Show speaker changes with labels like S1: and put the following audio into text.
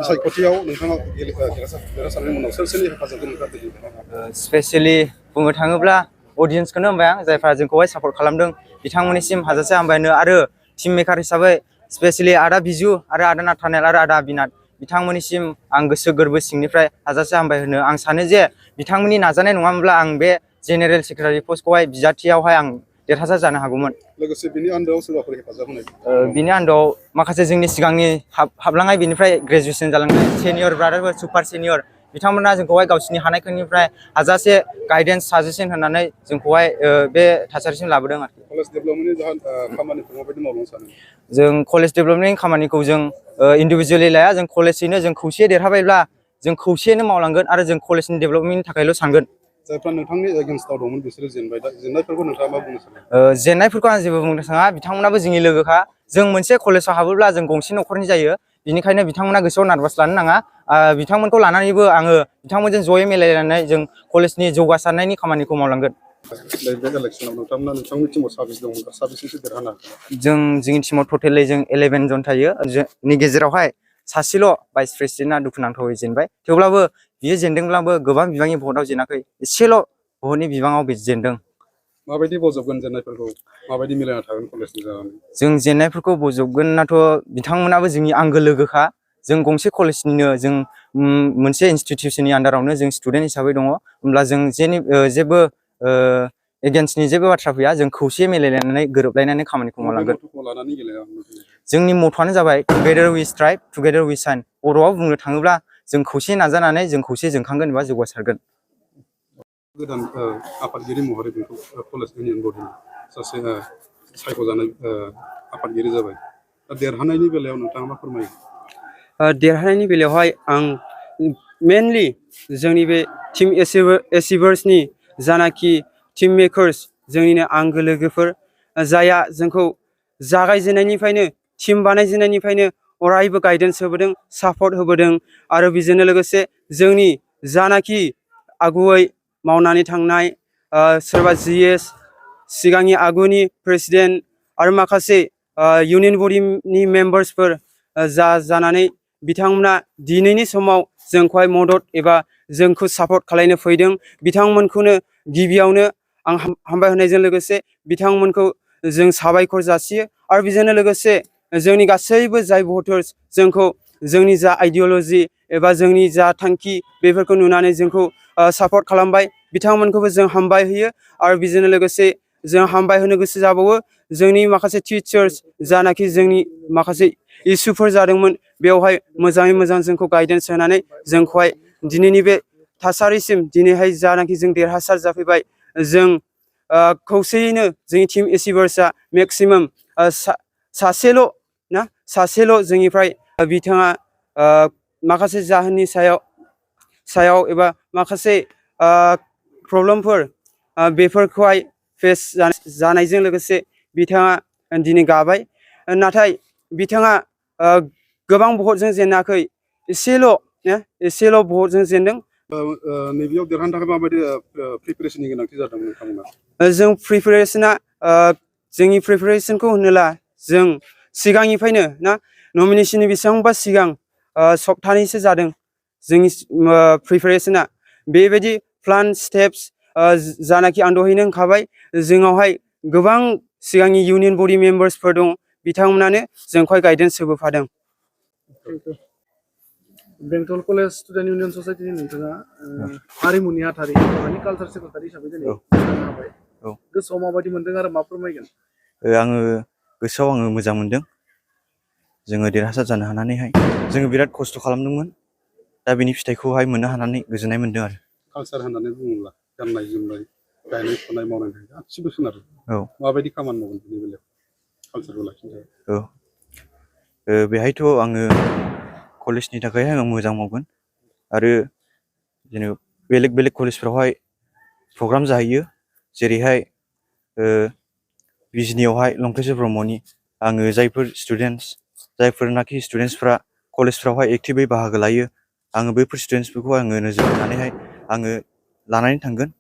S1: सायख'थियाव नोंथाङा देरहासारनायनि उनाव सोरनि हेफाजाबजों नोंथाङा दिनै
S2: स्पेसियेलि बुंनो थाङोब्ला अडियन्सखौनो होनबाय आं जायफ्रा जोंखौहाय सापर्ट खालामदों बिथांमोननिसिम हाजासे हामबायनो आरो टीम मेकार हिसाबै स्पेसियेलि आदा बिजु आरो आदा नाथानेल आरो आदा बिनाद बिथांमोननिसिम आं गोसो गोरबो सिंनिफ्राय हाजासे हामबाय होनो आं सानो जे बिथांमोननि नाजानाय नङामोनब्ला आं बे जेनेरेल सेक्रेटारि पस्टखौहाय बिजाथियावहाय आं देरहासार जानो हागौमोन।
S1: लोगोसे बिनि आन्दोआव सोरबाफोर हेफाजाब होनाय
S2: बिनि आन्दोआव माखासे जोंनि सिगांनि हाबलांनाय बिनिफ्राय ग्रेजुवेसन जालांनाय सेनियर ब्रादारफोर सुपार सेनियर बिथांमोना जोंखौहाय गावसिनि हानायफोरनिफ्राय हाजासे गाइडेन्स साजेसन होनानै जोंखौहाय बे थासारिसिम लाबोदों आरोखि।
S1: कलेज डेभेलपमेन्टनि खामानिखौ माबायदि मावनो सानो?
S2: जों कलेज डेभेलपमेन्टनि खामानिखौ जों इन्डिभिजुवेलि लाया, जों कलेजैनो जों खौसेयै देरहाबायब्ला जों खौसेयैनो मावलांगोन आरो जों कलेजनि डेभेलपमेन्टनि थाखायल' सानगोन।
S1: जायफ्रा नोंथांनि एगेन्स्टआव दंमोन बिसोरो जेनबाय, दा जेननायफोरखौ नोंथाङा मा बुंनो सानो?
S2: जेननायफोरखौ आं जेबो बुंनो थाङा, बिथांमोनाबो जोंनि लोगोखा। जों मोनसे कलेजाव हाबोब्ला जों गंसे न'खरनि जायो, बिनिखायनो बिथांमोना गोसोआव नार्भास लानो नाङा। बिथांमोनखौ लानानैबो आङो बिथांमोनजों जयै मिलायनानै जों कलेजनि जौगासारनायनि खामानिखौ मावलांगोन।
S1: बे इलेक्सनाव नोंथांनि टीमाव साबेसे दं, साबेसेसो देरहानो हागोन?
S2: जोंनि टीमाव टटेलै जों 11 जन थायो, जोंनि गेजेरावहाय सासेल' भाइस प्रेसिडेन्टआ दुखुनांथावै जेनबाय। थेवब्लाबो बियो जेनदोंब्लाबो गोबां बिबांनि भटआव जेनाखै, एसेल' भटनि बिबाङाव बे जेनदों।
S1: माबायदि बजबगोन जेननायफोरखौ, माबायदि मिलायना थागोन कलेजनि जानानै?
S2: जों जेननायफोरखौ बजबगोनाथ' बिथांमोनाबो जोंनि आंगो लोगोखा। जों गंसे कलेजनिनो, जों मोनसे इनस्टिटिउसननि आन्दारावनो जों स्टुडेन्ट हिसाबै दङ। होमब्ला जों जेबो एगेन्स्टनि जेबो बाथ्रा फैया, जों खौसे मिलायलायनानै गोरोबलायनानै खामानिखौ मावलांगोन। जोंनि मथ'आनो जाबाय together we strive together we shine. बर'आव बुंनो थाङोब्ला जों खौसे नाजानानै जों खौसे जोंखांगोन एबा जौगासारगोन।
S1: गोदान आफादगिरि महरै बेखौ कलेज इउनियन बडिनि सासे सायख'जानाय आफादगिरि जाबाय। दा देरहानायनि बेलायाव नोंथाङा मा फोरमायो?
S3: देरहानायनि बेलायावहाय आं मेनलि जोंनि बे टीम एचिभार्सनि जानाखि टीम मेकार्स, जोंनिनो आंगो लोगोफोर, जायहा जोंखौ जागायजेननायनिफ्रायनो टीम बानायजेननायनिफ्रायनो अरायबो गाइडेन्स होबोदों, सापर्ट होबोदों। आरो बेजोंनो लोगोसे जोंनि जानाखि आगुयै मावनानै थांनाय सोरबा GS, सिगांनि आगुनि प्रेसिडेन्ट आरो माखासे इउनियन बडिनि मेम्बार्सफोर जानानै बिथांमोना दिनैनि समाव जोंखौहाय मदद एबा जोंखौ सापर्ट खालामनो फैदों। बिथांमोनखौनो गिबियावनो आं हामबाय होनायजों लोगोसे बिथांमोनखौ जों साबायखर जासियो। आरो बेजोंनो लोगोसे जोंनि गासैबो जाय भटार्स जोंखौ जोंनि जा आइडिय'लजि एबा जोंनि जा थांखि बेफोरखौ नुनानै जोंखौ सापर्ट खालामबाय, बिथांमोनखौबो जों हामबाय होयो। आरो बेजोंनो लोगोसे जों हामबाय होनो गोसो जाबावो जोंनि माखासे टिचार्स, जानाखि जोंनि माखासे इसुफोर जादोंमोन, बेवहाय मोजाङै मोजां जोंखौ गाइडेन्स होनानै जोंखौहाय दिनैनि बे थासारिसिम दिनैहाय जानाखि जों देरहासार जाफैबाय। जों खौसेयैनो जोंनि टीम एचिभार्सआ मेक्सिमाम सासेल' जोंनिफ्राय बिथाङा माखासे जाहोननि सायाव एबा माखासे प्रब्लेमफोर बेफोरखौहाय फेस जानायजों लोगोसे बिथाङा दिनै गाबाय। नाथाय बिथाङा गोबां भटजों जेनाखै, एसेल' भटजों जेनदों।
S1: नैबेयाव देरहानो थाखाय माबायदि प्रिपेरेसननि गोनांथि जादों नोंथांमोना?
S3: जों जोंनि प्रिपेरेसनखौ होनोब्ला जों सिगांनिफ्रायनो नमिनेसननि बेसेबांबा सिगां सप्तानैसो जादों जोंनि प्रिपेरेसना। बेबायदि प्लान स्टेप्स जानाखि आं दहायनो होनखाबाय, जोंनावहाय गोबां सिगांनि इउनियन बडि मेम्बार्सफोर दं, बिथांमोनानो जोंखौहाय गाइडेन्स होबोफादों।
S4: बेंटल कलेज स्टुडेन्ट इउनियन ससाइटिनि नोंथाङा हारिमुनि आथारि माने कालचार सेक्रेटारि हिसाबै दिनै हाबाय। गोसोआव माबायदि मोनदों आरो मा फोरमायगोन?
S2: गोसोआव आङो मोजां मोनदों। जोङो देरहासार जानो हानानैहाय जोङो बिराद खस्थ' खालामदोंमोन, दा बिनि फिथाइखौहाय मोननो हानानै गोजोननाय मोनदों आरो।
S1: कालचार होननानै बुङोब्ला गाननाय जोमनाय, गायनाय फुनाय, मावनाय दांनाय गासिबो सोनारो। माबायदि खामानि मावगोन बेनि बेलायाव कालचारखौ लाखिनो थाखाय?
S2: बेहायथ' आङो कलेजनि थाखायहाय आङो मोजां मावगोन। आरो जेनेबा बेलेग बेलेग कलेजफ्रावहाय प्रग्राम जाहैयो, जेरैहाय बिजनियावहाय लंकेश्वर ब्रह्मनि, आङो जायफोरनाखि स्टुडेन्टसफ्रा कलेजफ्रावहाय एक्टिभै बाहागो लायो, आङो बैफोर स्टुडेन्टसफोरखौ आङो नोजोर होनानैहाय आङो लानानै थांगोन।